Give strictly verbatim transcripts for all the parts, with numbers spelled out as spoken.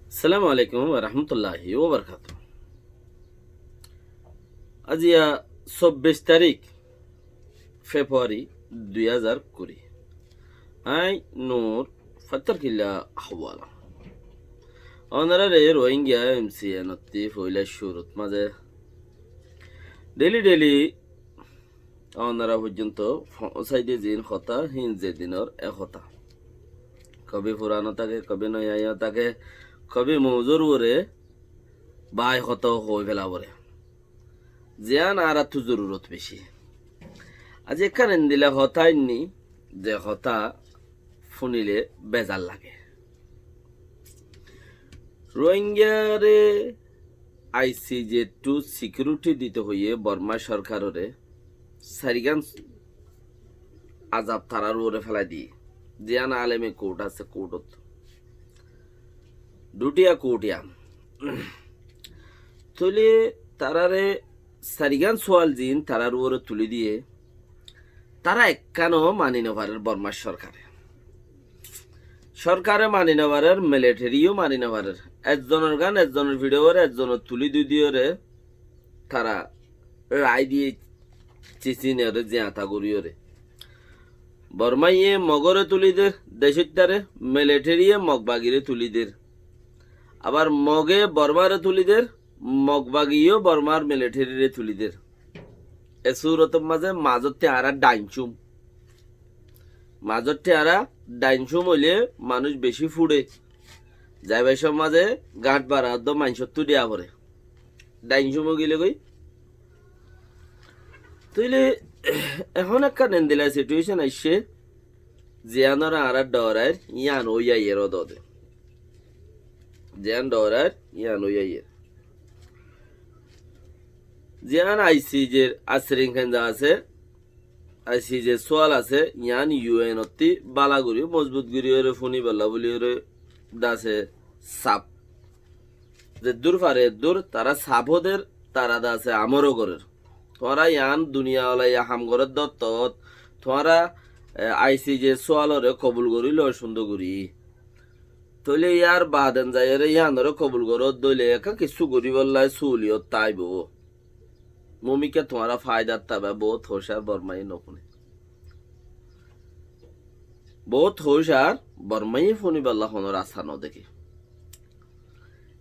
Assalamu alaikum wa rahmatullahi wa barakatuhu. Aijja sobbic tarík February dui házar kuri. Añí Nur Fattarkilla Hawala. Ónorare Rohingya M C N ottú foila cúrut mazé daily daily ónora foijjonto foóñsai de ziín hotá, híin ze dinor e hotá. Kobi furan ó táke, kobi noya ó táke, kobi mouzur uore bái hotá ó hoi fela foré. Ziyán añárattú zorurot beci. Aijja ekkán endilla hotá ainní, ze hotá funile bezar lage. Rohingyare I C J ttu security dito hoiye Borma sorkarore sairgán azab tarar uore felai diye. Ziyán alemi court asé, courtot dutiya court iyán. Tóile tarare sairgán sual ziín tarar uore tuli diye, tara ekkán ó mani nofarer Bormar sorkare. Sorkare mani nofarer, military yó mani nofarer. Ezzonor gán ezzonor fiçe uore, ezzonor tuli dui diyore tara rai diye, cicinore ziyata goriyore. Bormaye Mogore tuli der, decóittare, military ye Mog bagire tuli der. Abar Moge Bormare tuli der, Mog bagi yó Bormar military re tuli der. E surotor mazé mazotte añára dhaincúm. Mazotte añára dhaincúm óile manúic beci fuçe. Zaibar somot mazé gáñt bara dó maincóttu dhiya foré. Dhaincúm ói gile goi. Tóile ehón ekkán endilla situation aiccé, ziyánore añára dhorair, yían ói aiyér ódode. Ziyán dhorair, yían ói aiyér. Ziyán I C J r asring kenda asé, I C J r sual asé, yían U N ottú bála gori, mozbut gori ore fúni balla buli ore dase saf. Zeddúr fare eddúr tara saf óder, tara dase amor ó gorer. Tuáñra yían duniya olaiya ham gorer dottot, tuáñra, e, I C J r sualore kobul gori lo cúndor gori. Tóile yar baden zaiyore yíanore kobul goró dóile ekká kissú goribolla súliyot táibo. Mumkin tuáñra faidat táiba, bout hóciyar Bormaye nofúne. Bout hóciyar Bormaye fúnibolla honó rasta nodeké.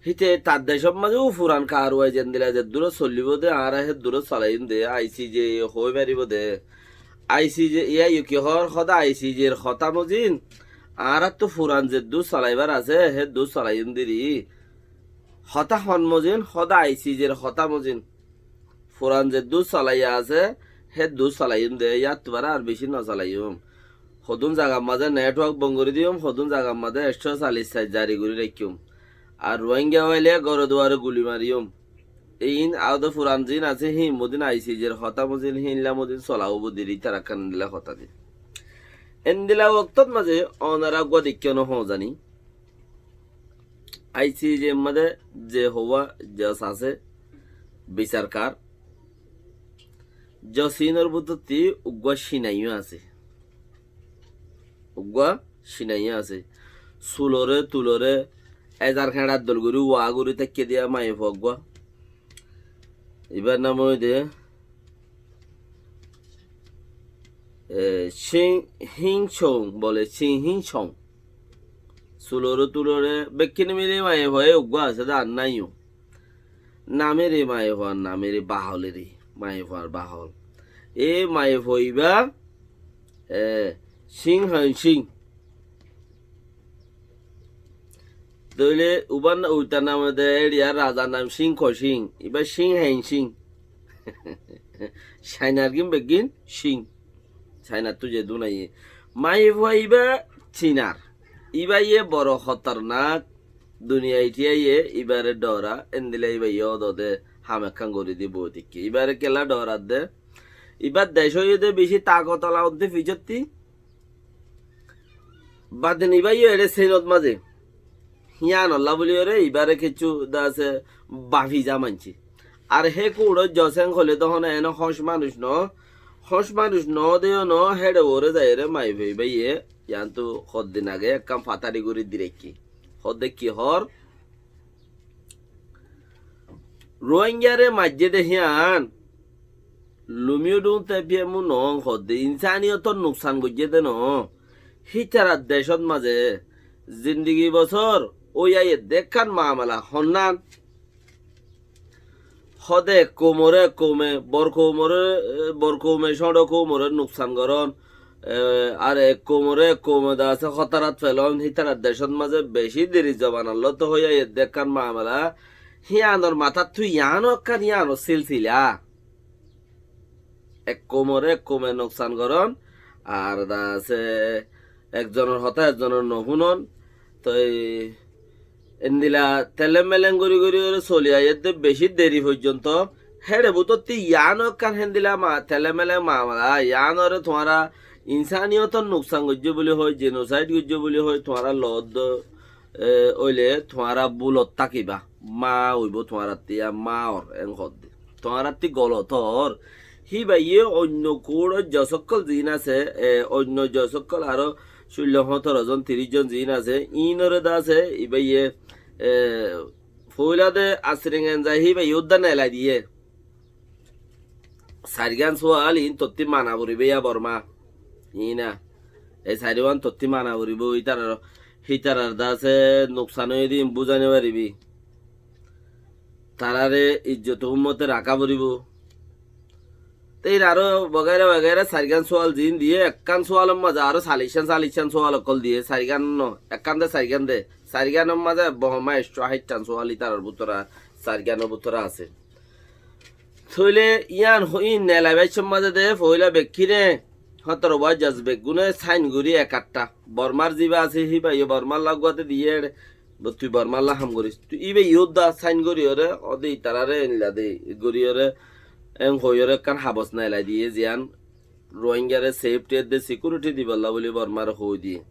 Híte tar decót mazé ó furan karwai zendilla zeddúr solibó de, añára héddúr solaiyum de, I C J e hoi faribó de. I C J e yó ki hoór, hóde I C J r hotá mozin, añárattú furan zeddúr solaibar asé, héddúr solaiyum de ri. Hotá hon mozin, hóde I C J r hotá mozin. Furan zeddúr solaiya asé, héddúr solaiyum de, yáttu bará ar beci nosolaiyum. Hodún zagar mazé network bon gori diyum, hodún zagar mazé ekcó salic saic zari gori raikkúm. Ar Rohingya óile góre duare guli mariyum. Iín aóde furan ziín asé, híin mozin I C J r hotá mozin, híinlla mozin sola óibo de ri, ítara ekkán endilla hotá de. Endilla woktót mazé onora uggúa deikkó no hoó zani. I C J r mazé ze houwa judge asé, bisarkar, judge iínor bútotti uggúa Cinai yó asé. Uggúa Cinai yó asé. Sulore, tulore, ezar keñçar dol gorí, wa gorí táikke diya maiyafua uggúa. Ibar nam óilde, e, Cin Hin Cong bole, Cin Hin Cong. Sulore tulore bekkín mili maiyafua e uggúa asé de, ar nai yó. Nameri maiyafua, nameri baholiri, maiyafuar bahol. E maiyafua iba, e, Cin Hen Cin. Tóile ubar na-, uitar nam de, eriyar razar nam Cin Ko Cin, iba Cin Hen Cin. Cainar gín beggín Cin. Cainattú zedún aiyé. Maiyafua iba Cinar. Iba ye boro hotornak. Duniya itiya ye ibare dora, endilla iba ye ódode ham ekkán gori di boi táikke. Ibare kiyólla dorar de? Ibar dec óiye de beci tagot ola ódde ficotti. Baden iba yó eçé seinot mazé. Híanolla buli ore ibare kessú dase bafi za maincé. Ar hé kuço joseng hoile de hone ene hóñc manúic no, hóñc manúic no de yó no, héçe uore zaiyore maiyafua iba ye, yiántu hoddin age ekkán fatari gori di raikké. Hodde ki hoór, Ruáingaré maijjé dé híyan, lumiyó dhuñte fiyemú noón hoódde, insániyotór nuksan goijjé dé noó. Hítarar decót mazé zindigi bosór ói aiyédde ekkán mamela honnán. Hóde ek koumoré ek koume, bor koumoré, bor koume cóñço koumoré nuksan gorón, e, ar ek koumoré ek koume de asé hótarat felón, hítarar decót mazé bicí deri zobanallót hói aiyédde ekkán mamela. Híyanor matáttu yiáno ekkán yiánor silsila. Ek koumoré ek koume nuksan gorón, ar de asé ekzonor hotá ekzone nofúnon. Toi endila telem melem gorí gorí óre soli aiyédde bicí deri foijjonto. Héçe bútotti yiáno ekkán héndila ma-, telem melem mamela, yiánoré tuáñra insániyotór nuksan goijjó buli hoi, jenosaid goijjó buli hoi, tuáñra loóddo, e, óile tuáñra búlot tákiba. Maá óibou tuáñrattí, yá maá ór, en hoódde. Tuáñrattí golot ór. Híbayé oinno kuúçor josókkol ziín asé, e, oinno josókkol aró cúillo hóñtoro zon, tiríc zon ziín asé, iínoré de asé, ibáye, e, foóila de Asring Enzai híbayé údda neelai diyé. Sairgán súal iín tottí mana foribóu yá Bormá. Iína. E sairwán tottí mana foribóu, ítarar, hítarar de asé nuksan óiye de iín búzai nofaribí. Taráre ijjote húmmote raká foribóu. Te ín aró wagaira wagaira sairgán súal ziín diyé, ekkán súalor mazé aró saliccán saliccán súal ókkol diyé, sairgán no, ekkán de sairgán de, sairgánor mazé bohóma ekcó háittán súal ítarar bútore, sairgánor bútore asé. Tóile yían hoi neelai baiccór mazé de foóila bekkíne hóñtoro wáijjas beggúne sáin gorí ekattá. Bormár zibá asé híbayé Bormár laggúate diyé, bo tui Bormár lá ham goris. Tui íbayé údda sáin goríyoré, óde itaráre einla de goríyoré, en hoiyóre ekkán habos neelai diyé, ziyán Ruáingaré seifthi edde sikiuriti dibálla buli Bormáre hoói diyé.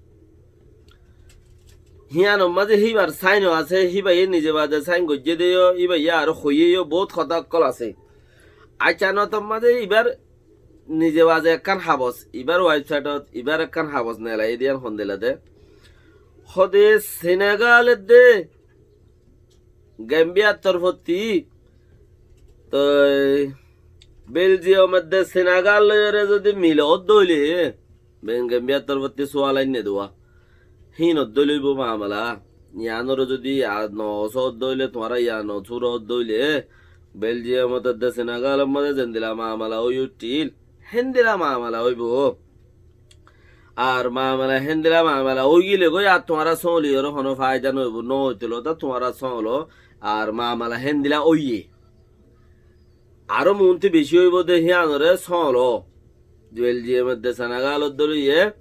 Híyanor mazé híbar sáino asé, híbayé nize baade sáin goijjé de yó, íbayé aró hoiyé yó, boóut hotá ókkol asé. Aiccá, notór mazé ibár nize baade ekkán habos, ibár websaitot ibár ekkán habos neelai diyé hondila de. Hóde Senegal edde Gambiyar torfótti, toi Beljiyom edde Senegal loiyóre zodi mile ódde óile, Ben Gambiyar torfótti súal ainne duwa. Híin ódde óile óibou mamela. Yiánoré zodi a no só ódde óile, tuáñra yián no súra ódde óile, Beljiyomot edde Senegalor mazé zendila mamela ói uiththíl, héndila mamela óibou. Ar mamela héndila mamela óigile goi ar tuáñra sóñliyoré honó faida noóibou, nóoitilóta tuáñra sóñlo, ar mamela héndila óiye. Aró muúnti bicí óibou de híanoré sóñlo. Beljiyom edde Senegalor dóriye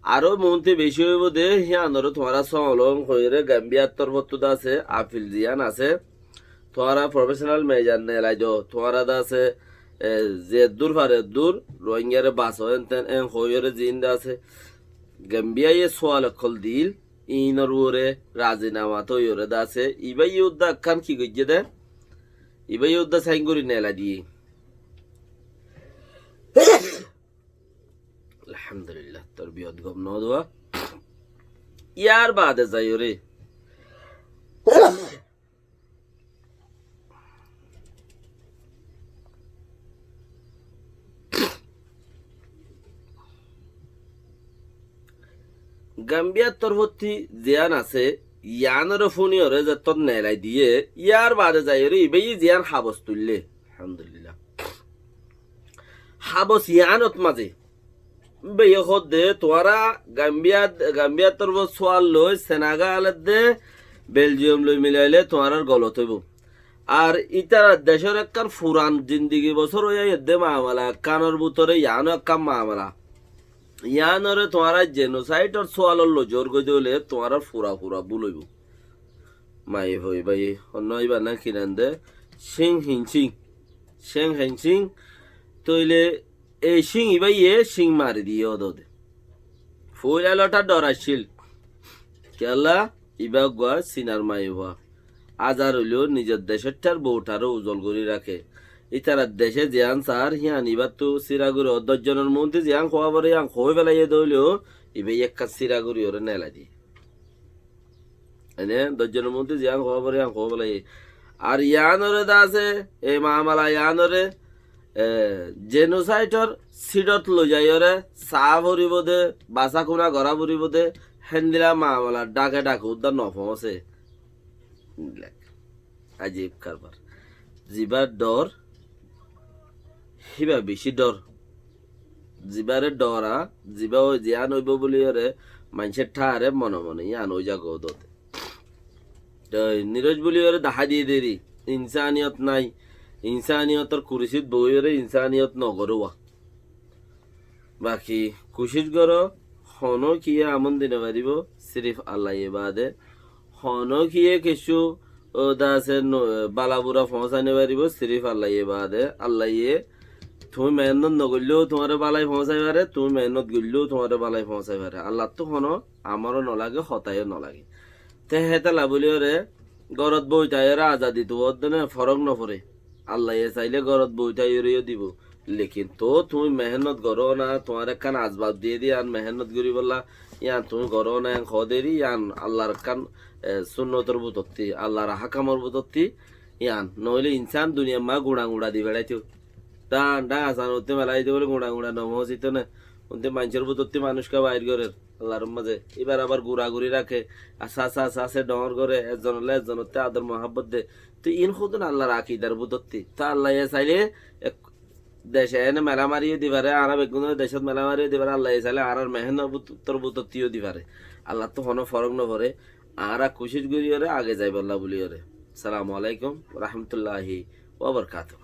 aró muúnti bicí óibou de híanoré tuáñra sóñlo hoiyóre Gambiyar torfóttu de asé, afil ziyán asé. Tuáñra profesional mejor neelai do, tuáñra de asé, e, zeddúr fare eddúr Ruáingaré basó, enten en hoiyóre ziín de asé. Gambiyaye súal ókkol diíl, iínor uore razinama toiyóre de asé. Ibáye údda ekkán ki goijjé dé? Ibáye údda sáin gorí neelai diyé. Alhamdulillah, torbiyot gom no duwa. Yar baade zaiyóre Gambiyar torfótti ziyán asé, yiánoré fúniyoré zettót neelai diyé, yar baade zaiyóre ibáye ziyán habos tuillé. Alhamdulillah. Habos yiánot mazé. Beye hoódde, tuáñra Gambiya, Gambiyar torfót súal loi Senegal edde Beljiyom loi milailé tuáñrar golot óibou. Ar ítarar decór ekkán furan zindigi bosór ói aiyédde mamela ekkánor bútore yiáno ekkán mamela. Yiánoré tuáñra jenosaidor súalor loi zor goidé óile tuáñrar fura fura búl óibou. Maiyafua ibáye, honnúa ibá ná ki nan de, Cíng Hincíng. Cíng Hincíng, tóile e cíng ibáye cíng mari diyé ódode. Foóila lóta dhor accíl. Kiyólla, ibá eggúa Sinar maiyafua. Azar óileó nizor decóttar boutaré uzol gorí raké. Ítarar decé ziyán saár, híyan ibáttu síra gorí, doc zonor muúnti ziyán hoó foré, híyan hoói felaiyé dé óileó, ibáye ekkán síra goríyoré neelai diyé. Ene doc zonor muúnti ziyán hoó foré, híyan hoói felaiyé. Ar yiánoré de asé, e mamala yiánoré, e, jenosaitor sidot loizaiyóre saá foribóu de, basá kuna gorá foribóu de, héndilla mamala dháke dháke uddá nofoóñse. Ajib karbar. Zibár dhor, híba bicí dhor. Zibáre dhora, zibá ói ziyán óibou buliyóre maincé tháre mone mone yían ói zagói dóde. Toi niróz buliyóre dahá diyé deri, insaniyot nái, insaniyotor kurisít boóiyore insaniyot nogorówa. Baki kucíc goró, honókiyé amón di nofaribóu, sirif Allaye baade. Honókiyé kessú, ó, de asé, no, bala bura foóñsai nofaribóu, sirif Allaye baade. Allaye, tuñí meénnot nogoillóu tuáñre balai foóñsai fare, tuñí meénnot goillóu tuáñre balai foóñsai fare. Allattú honó amoró nolage, hotáyo nolage. Te hétalla buliyóre górot boói táiyore azadi tuwódde ne forók noforé. Allaye sailé górot boói táiyore yó dibou. Lekin toóu tuñí mehénnot goró na, tuáñre ekkán azbab diyé de yían mehénnot goríbolla, yían tuñí goró na, yían hoóderi, yían Allar ekkán, e, sunnotor bútotti, Allar hákamor bútotti, yían. Noóile insán duniyat maá guñça guñça di beçáitou. Dháñ dháñ asán uttí melai dito bóle guñça guñça nofoóñsito né. Untí maincór bútotti manúic ká bair gorér Allar mazé. Íbar abar guraguri raké, asá asá asá asé dhoóñr goré, ezzonolla ezzonottú ador muhábbot de. Te iín hodún Allar akidar bútotti. Te Allaye sailé ek dece ene mela mari yó di fare, añára beggúnore decót mela mari yó di fare, Allaye sailé añárar mehénnotor bútotti yó di fare. Allattú honó forók noforé, añára kucíc goríyore age zaibolla buliyóre. Assalamu alaikum wa rahmatullahi wa barakatuhu.